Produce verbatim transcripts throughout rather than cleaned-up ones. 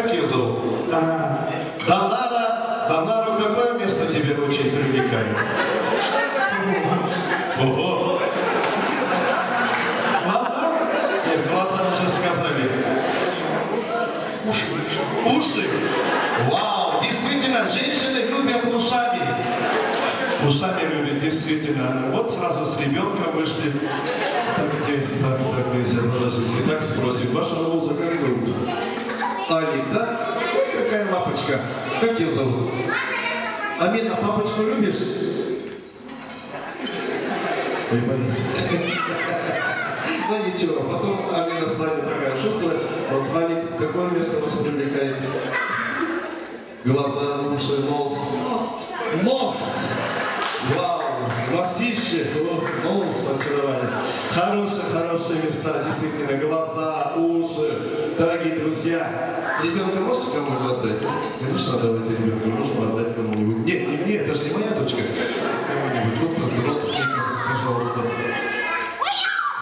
Как её зовут? Данара. Данара, Данара, какое место тебя очень привлекает? Ого! Глаза? Нет, глаза уже сказали. Уши. Уши? Вау! Действительно, женщины любят ушами. Ушами любят, действительно. Вот сразу с ребенком вышли. Так, где? Так, так, нельзя, подождите. Так спросим. Ваша Роза, как зовут? Алик, да? Ой, какая лапочка. Как её зовут? Амина, папочку любишь? Ой, блин. Ну ничего, потом Амина станет такая шустрая. Вот, Алик, какое место вас привлекает? Глаза, уши, нос. Нос! Вау! Носище! О, нос, очарование. Хорошие, хорошие места, действительно. Глаза, уши. Дорогие друзья, ребенка можете кому-нибудь отдать? Конечно, давайте ребенка можем отдать кому-нибудь. Нет, не мне, это же не моя дочка. Кому-нибудь, вот, родственникам, пожалуйста.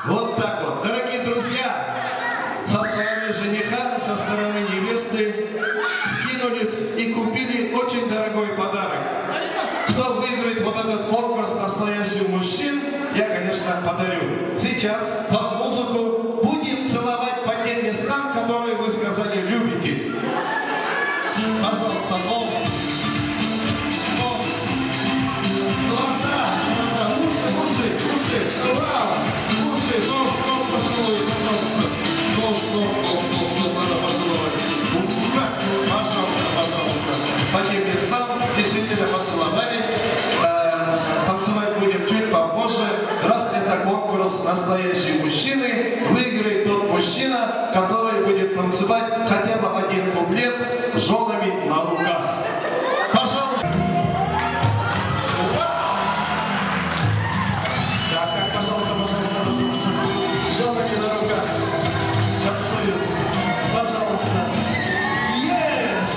Вот так вот. Дорогие друзья, со стороны жениха, со стороны невесты скинулись и купили очень дорогой подарок. Кто выиграет вот этот конкурс настоящих мужчин, я, конечно, подарю. Сейчас под музыку будем целовать по тем местам, которые вы сказали любите. Пожалуйста, нос. Нос. Глаза, глаза, уши, уши, уши. Вау! Уши, нос, нос, поцелуй, пожалуйста. Нос, нос, нос, нос, нос, надо поцеловать. Пожалуйста, пожалуйста. По тем местам действительно поцеловали. Э, танцевать будем чуть попозже. Раз это конкурс «Настоящие мужчины», выиграет тот мужчина, который будет танцевать хотя бы один куплет с женами на руках. Пожалуйста. Так, так, пожалуйста, пожалуйста, пожалуйста. С женами на руках танцуют. Пожалуйста. Yes!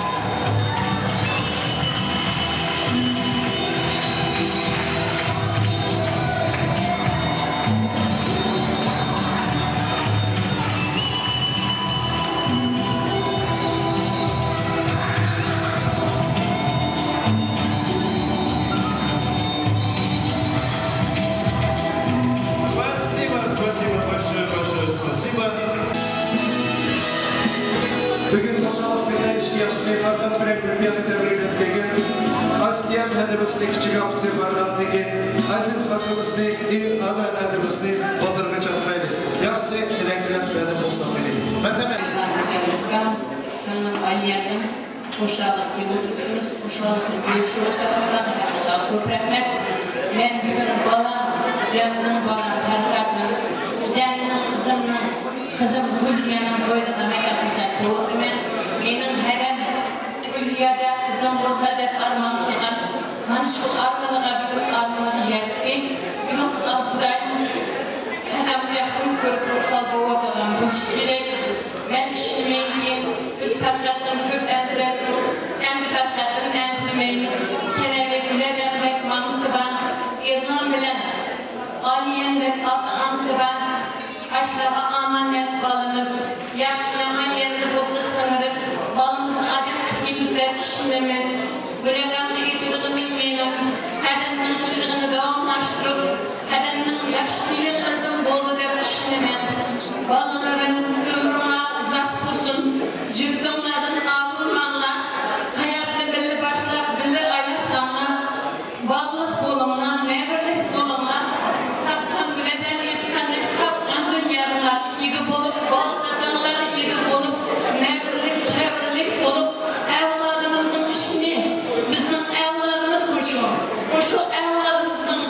Спасибо, спасибо, большое, большое спасибо. بۈگۈن خۇشاللىق كۈندە ئىككى ياخشى چېھرىدىن بىرەر بىر پىيالە تەبرىكلەپ كەلگەن ئاستىيان ھەدىمىزنى، كىچىك ئاپىسى بارغاندىكى ئەزىز خاتىنىمىزنى، ئانا ھەدىمىزنى ھۇزۇرغا چاقىرايلى. ياخشى تىلەك بىلەن سىلەردىن بولساق مەيلى. مەرھەمەت. سىڭلىم ئالىيەمنىڭ خۇشاللىق يولىدا تۇرىمىز، خۇشاللىقنى بۆلۈشۈۋاتقىنىڭلارغا ھەممىڭلارغا كۆپ رەھمەت. مەن بۈگۈن بالام، زىيادىنىڭ بالام پەرھاتنىڭ، كۈزەننىڭ، قىزىمنىڭ، قىزىم گۈلزىيەنىڭ تويىدا ناھايىتى خۇرسەن بولۇپ ئولتۇرىمەن. مېنىڭ ھەدەم گۈلزىيەدە قىزىم بولسا دەپ ئارمان قىلغان، مانا شۇ ئارمىنىغا بۈگۈن ئارمىنىغا يەتتى. بۈگۈن خۇدايىم ھەدەمنى ياخشى كۆرۈپ خۇشال بولۇۋاتىدىغان بولۇشى كېرەك. مەن ئىشىنىمەنكى، بىز پەرھاتتىن كۆپ ئەنسىرەتتۇق، ئەمدى پەرھاتتىن ئەنسىرىمەيمىز. سەۋەبى گۈلەدەمدەك مامىسى بار، ئېرنان بىلەن ئالىيەمدەك ئاتا-ئانىسى بار. ئاشۇلارغا ئامانەت بالىمىز. ياخشى-يامان يەرلىرى بولسا سىڭدۈرۈپ، بالىمىزنى ئادەم قىلىپ يېتىدۇ دەپ ئىشىنىمىز. گۈلەدەمگە ئېيتىدىغىنىم مېنىڭ، ھەدەمنىڭ چىرىغىنى داۋاملاشتۇرۇپ، ھەدەمنىڭ ياخشى تىلەكلىرىدىن بولدى دەپ ئىشىنىمەن. بالىلىرىم، ئۆمرۈڭلار ئۇزاق بولسۇن، جۈپتۈڭلاردىن ئايرىلماڭلار، ھاياتنى بىللە باشلاپ، بىللە ئاياغلاڭلار. بالىلىق بولۇڭلار، نەۋرىلىك بولۇڭلار. تاپقان گۈلەدەم ئېيتقاندەك، تاپقان دۇنياڭلارغا ئىگە بولۇپ، بال-چاقاڭلارغا ئىگە بولۇپ، نەۋرىلىك، چەۋرىلىك بولۇپ، ئەۋلادىمىزنىڭ ئىشىنى، بىزنىڭ ئەۋلادىمىز مۇشۇ. مۇشۇ ئەۋلادىمىزنىڭ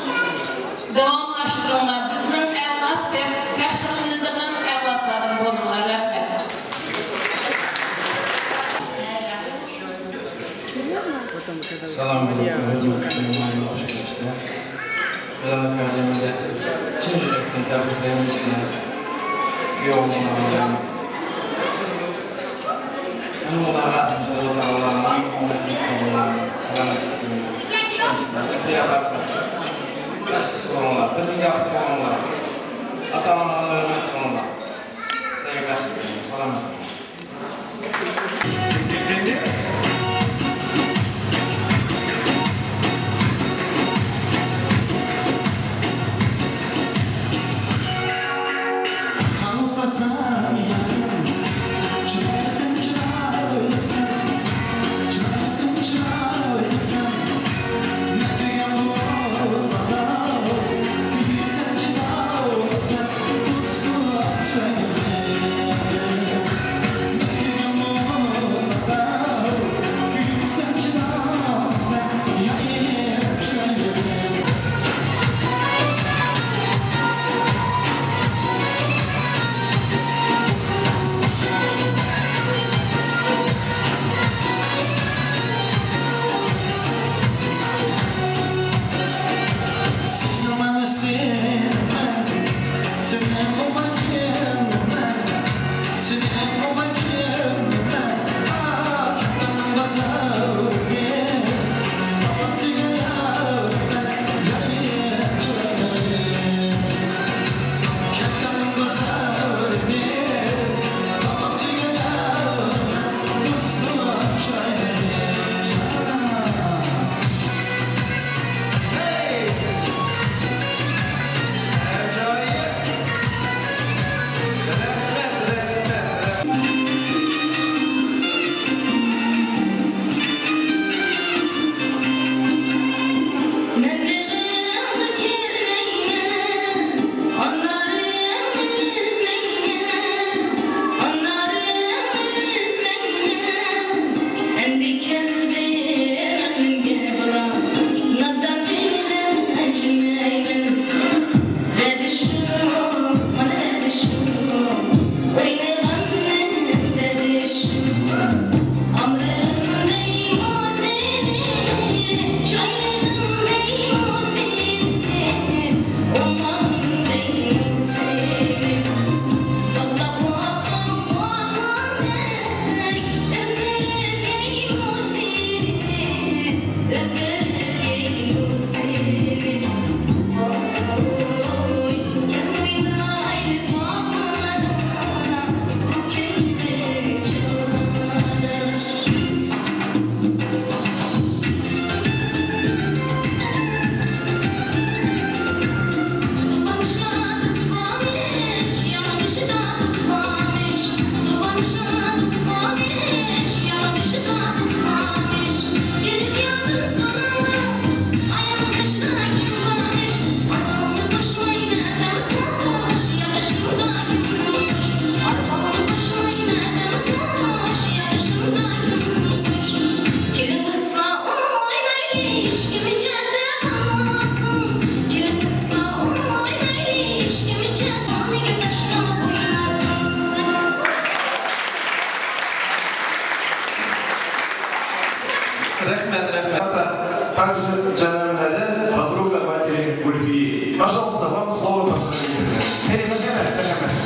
داۋاملاشتۇرۇڭلار. بىزنىڭ ئەۋلاد دەپ پەخىرلىنىدىغان ئەۋلادلاردىن بولۇڭلار. رەھمەت. سالام ئەلەيكۇم، ھۆرمەتلىك مېھمانلار، خۇش كەپسىلەر. بىلال كارىمىدە چىن يۈرەكتىن تەبرىكلەيمىز سىلەرنى. كۈيەۋ بولغانلارنى. ھەممىڭلارغا ئاللا تائالا سالامەتلىك، بىر نىكاھ قىلىڭلار، ئاتا-ئانىلارنى ھۆرمەت قىلىڭلار. سالامەتلىك. Также Джанамеде, подруга матери Гульфии. Пожалуйста, вам слово, пожалуйста. Эй, Мухаммед, Мухаммед.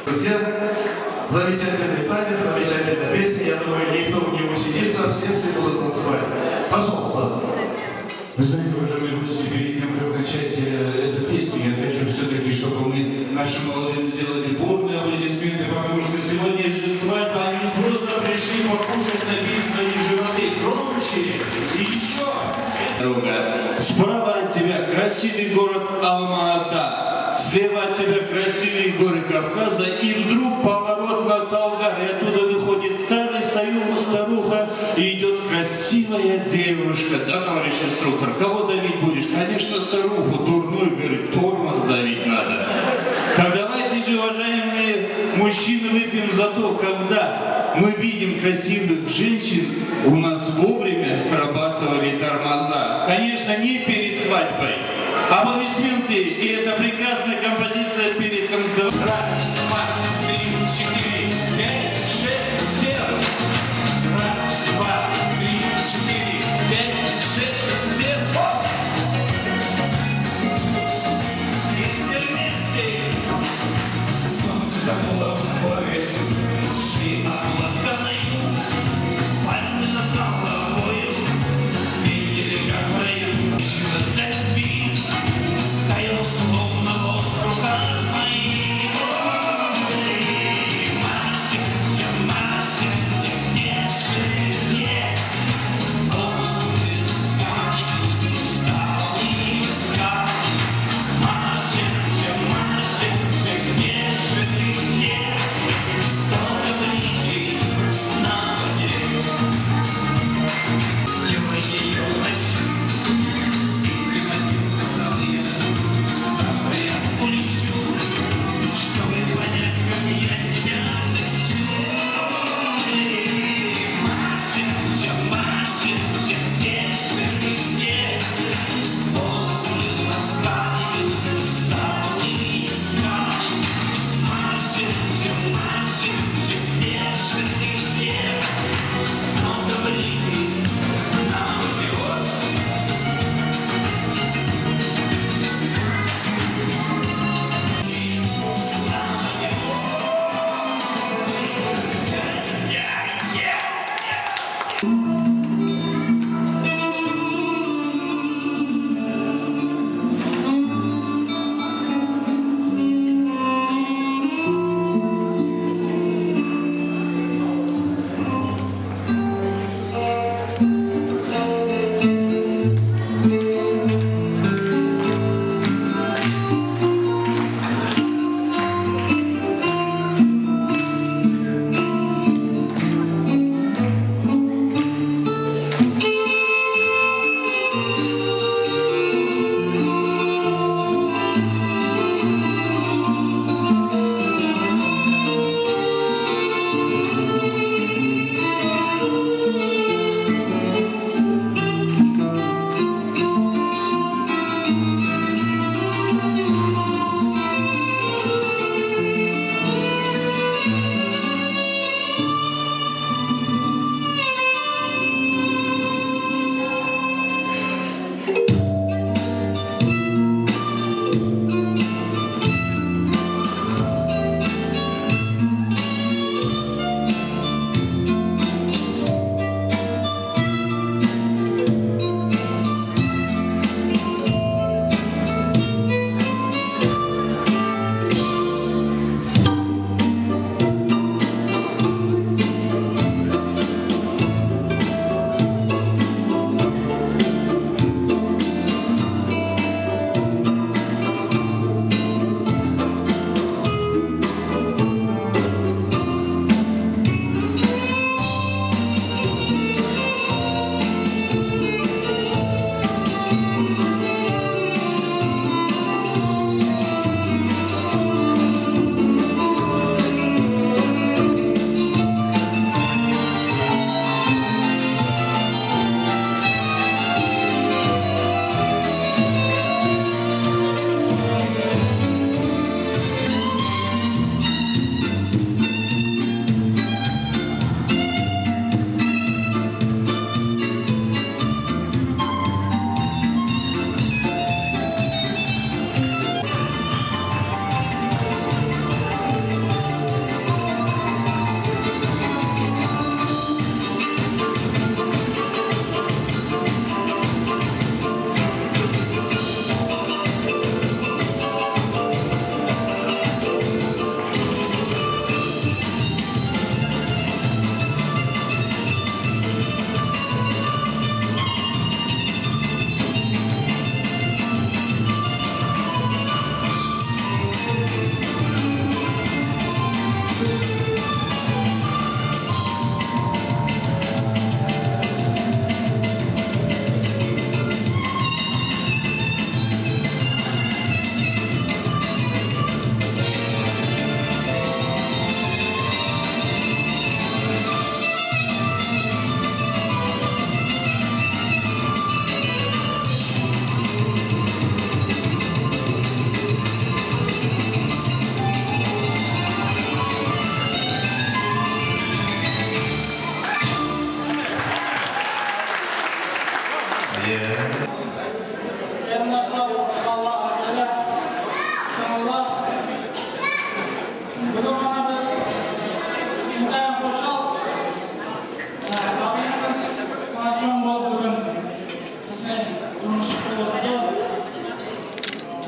Друзья, замечательный танец, замечательная песня. Я думаю, никто не усидится, все, все будут танцевать. Пожалуйста. Вы знаете, уважаемые гости, перед тем, как начать э, эту песню, я хочу все-таки, чтобы мы нашим молодым сделали бурные аплодисменты, потому что сегодня же свадьба, они не просто пришли покушать, набить свои животы. Громче! И еще! Дорога. Справа от тебя красивый город Алма-Ата. Слева от тебя красивые горы Кавказа. И вдруг поворот на Талгар. И оттуда выходит старый, старуха. И идет красивая девушка. Да, товарищ инструктор, кого давить будешь? Конечно, старуху дурную, говорит, тормоз давить надо. Так давайте же, уважаемые мужчины, выпьем за то, когда мы видим красивых женщин, у нас вовремя срабатывали тормоза. Конечно, не перед свадьбой. Аплодисменты, и эта прекрасная композиция перед танцем. Раз, два, три, четыре, пять, шесть, семь. Раз, два, три, четыре, пять, шесть, семь. Оп! Вместе, вместе. Солнце заходит в море, шли облака на юг, пальмы над головою, видели, как в раю. Чудо любви, таял словно воздух.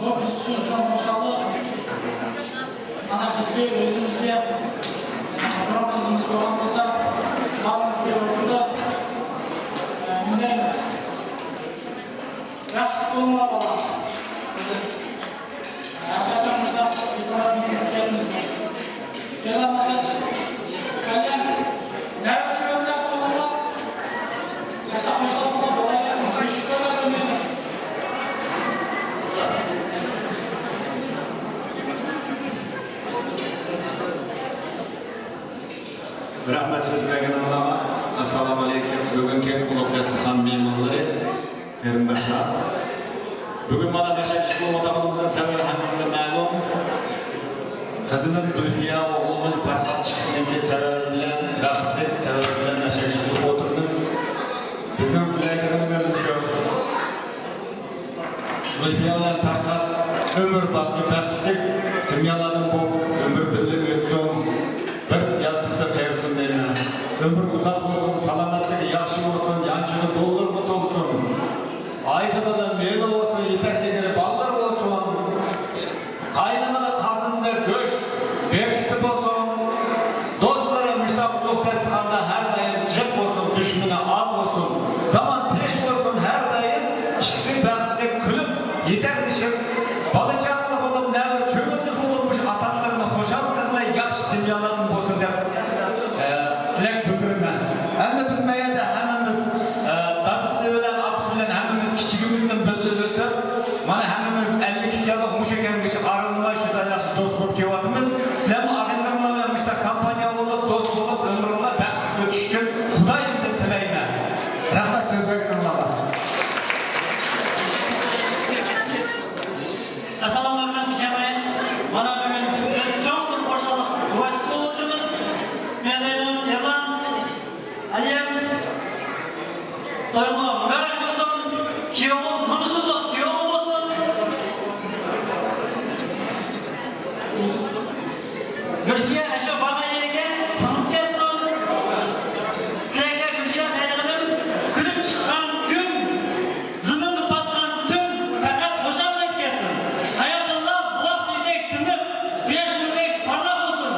بۇ بىز ئۈچۈن چوڭ خۇشاللىق. مانا بىزگە، ئۆزىمىزگە، بۇرۇن قىزىمىز بولغان بولسا، بالىمىزغا ئوقۇتۇپ، ئە، مىنەيمىز. ياخشى بولما بالا. بىز ھەر قاچان مۇشۇنداق ئىلتىماسنى كۆرسەتمىسۇن. ياللام ئاتاش. كاليان. نەۋرە چۆرىلەر قولۇڭغا. ياشلار قوشۇلۇپ بولايلىسۇن. مۈشۈكلەر ئۆلمەيدۇ. رەھمەت سۆز بەرگىنىڭلارغا. ئەسسالامۇئەلەيكۇم. بۈگۈنكى ئۇلۇغ دەستىخان مېھمانلىرى. قېرىنداشلار، بۈگۈن مانا مەشەدە ئىشقىلىپ ئولتۇرغىنىمىزنىڭ سەۋەبى ھەممىمىزگە مەلۇم. قىزىمىز گۈلفىيا، ئوغلىمىز پەرھات ئىككىسىنىڭكى سەۋەبى بىلەن، بەختلىك سەۋەبى بىلەن مەشەدە ئىشقىلىپ ئولتۇرىمىز. بىزنىڭ تىلەيدىغىنىمىز مۇشۇ. گۈلفىيا بىلەن پەرھات ئۆمۈر باقى بەختلىك سىميالاردىن بولۇپ، ئۆمۈر بىللە ئۆتسۇن. بىر ياستۇقتا قېرىسۇن دەيمەن. ئۆمرى ئۇزاق بولسۇن، سالامەتلىكى ياخشى بولسۇن، يانچۇقى دوللارغا تولسۇن. ئائىلىدە مېۋە بولسۇن، يېتەكلىگىنى بالىلىرى بولسۇن. قاينىغىنى قازىنىدا گۆش، بەرىكىتى بولسۇن. دوستلىرى مۇشۇنداق ئۇلۇغ دەستىخاندا ھەر دائىم جىق بولسۇن، دۈشمىنى ئاز بولسۇن. زامان تىنچ بولسۇن، ھەر دائىم ئىككىسى بەختلىك كۈلۈپ، يېتەكلىشىپ، بالا-چاقىلىق بولۇپ، نەۋرە-چۈۋۈنلۈك بولۇپ، مۇشۇ ئاتا-ئانىلىرىنى خۇشال قىلغىلى، ياخشى سىميالاردىن بولسۇن دەپ، ئە، تىلەك بىلدۈرىمەن. ئەمدى بىز مەيەردە ھەممىمىز، ئە، دادىسى بىلەن، ئاپىسى بىلەن ھەممىمىز كىچىكىمىزدىن بىللە ئۆسۈپ، مانا ھەممىمىز ئەللىك ئىككى يىللىق مۇشۇ كەمگىچە ئايرىلماي شۇنداق ياخشى دوست بولۇپ كېلىۋاتىمىز. سىلەرمۇ ئاغىنىلىرىڭلار بىلەن مۇشۇنداق كومپانىيە بولۇپ، دوست بولۇپ، ئۆمرۈڭلار بەختلىك ئۆتۈشى ئۈچۈن خۇدايىمدىن تىلەيمەن. رەھمەت سۆز بەرگىنىڭلارغا. ئەسسالامۇئەلەيكۇم جەمئىيەت. مانا بۈگۈن بىز چوڭ بىر خۇشاللىق گۇۋاھچىسى بولۇپ ئولتۇرىمىز. مەن دەيمەن، ئېلان، ئەلىيەم، تويۇڭلار مۇبارەك بولسۇن. كۈيئوغۇل مىڭ يىللىق كۈيئوغۇل بولسۇن. گۈلشىيە ئاشۇ بارغان يېرىگە سىڭىپ كەتسۇن. سىلەرگە گۈلشىيە دەيدىغىنىم، كۈلۈپ چىققان كۈن، زېمىنغا پاتقان تۈن پەقەت خۇشاللىق كەلسۇن. ھاياتىڭلار بۇلاق سۈيىدەك تىنىپ، قۇياش نۇرىدەك پارلاق بولسۇن.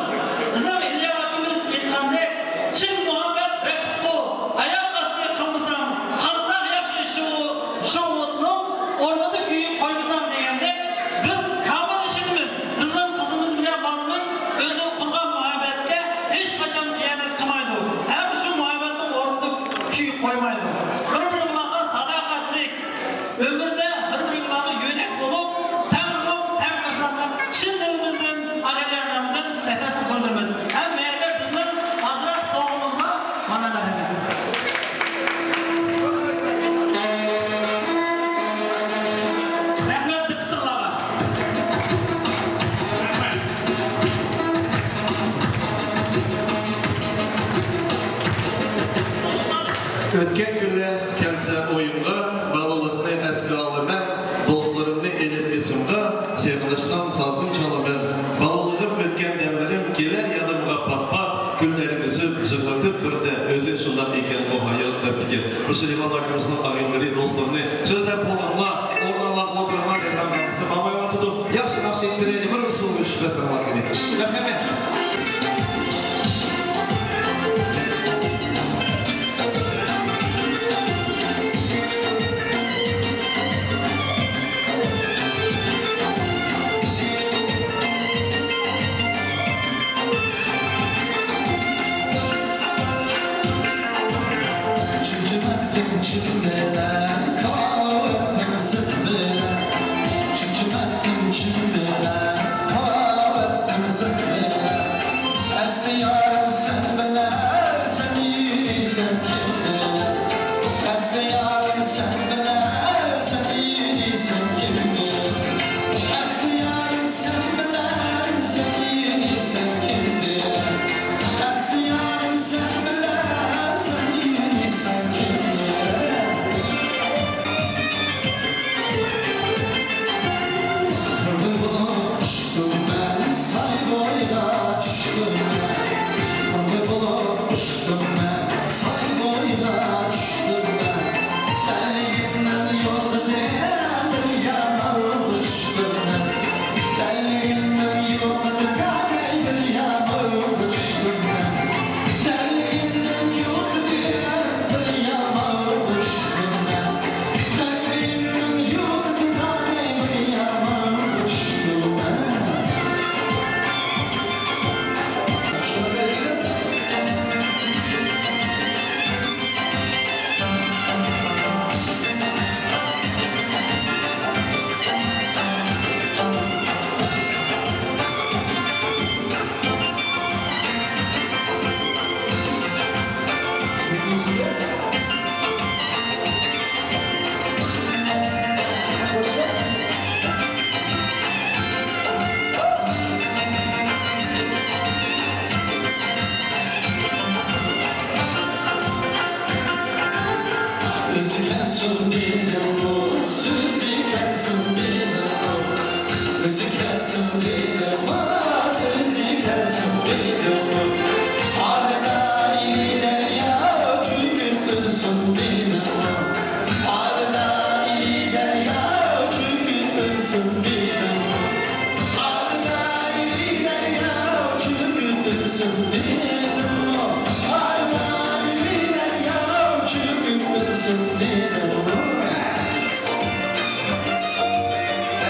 بىزنىڭ ئىليا ئاكىمىز ئېيتقاندەك، چىن مۇھەببەت بەختقۇ، ئاياغ ئاستى قىلمىساڭ، قانداق ياخشى شۇ، شۇ ئوتنىڭ ئورنىدا كۆيۈپ قويمىساڭ دېگەندەك، بىز كامىل ئىشىنىمىز، بىزنىڭ قىزىمىز بىلەن بالىمىز ئۆزى قۇرغان مۇھەببەتكە ھېچقاچان خىيانەت قىلمايدۇ ھەم شۇ مۇھەببەتنىڭ ئورنىدا كۆيۈپ قويمايدۇ. بىر-بىرىڭلارغا ساداقەتلىك، ئۆمۈردە بىر-بىرىڭلارغا يۆلەك بولۇپ، تەڭ بولۇپ، تەڭ قىلىشلارغا چىن دىلىمىزدىن، ئاغىنىلەر نامىدىن تىلەكداشلىق بىلدۈرىمىز. ھەم مەيەردە بىزنىڭ ئازراق سوۋغىمىز بار، مانا مەرھەمەت. رەھمەت دىققىتىڭلارغا. ئۆتكەن كۈنلەر كەلسە ئويۇمغا، بالىلىقنى ئەسكە ئالىمەن، دوستلىرىمنى ئېلىپ ئېسىمغا، سېغىنىشنىڭ سازىنى چالىمەن. بالىلىقىم ئۆتكەن دەملىرىم كېلەر يادىمغا پات-پات، كۈنلەر ئۈزۈپ، يىغلىتىپ بىردە، ئۆزى شۇنداق ئىكەن بۇ ھايات دەپتىكەن. مۇشۇ ئېلان ئاكىمىزنىڭ ئاغىنىلىرى، دوستلىرىنى سۆزلەپ بولغانلار، ئورنۇڭلارغا ئولتۇرۇڭلار دەپ ھەممىسى ماڭمايۋاتىدۇ. ياخشى ناخشا ئېيتىپ بېرەيلى، بىر ئۇسسۇلغا چۈشۈپ بەرسەڭلار قېنى. رەھمەت.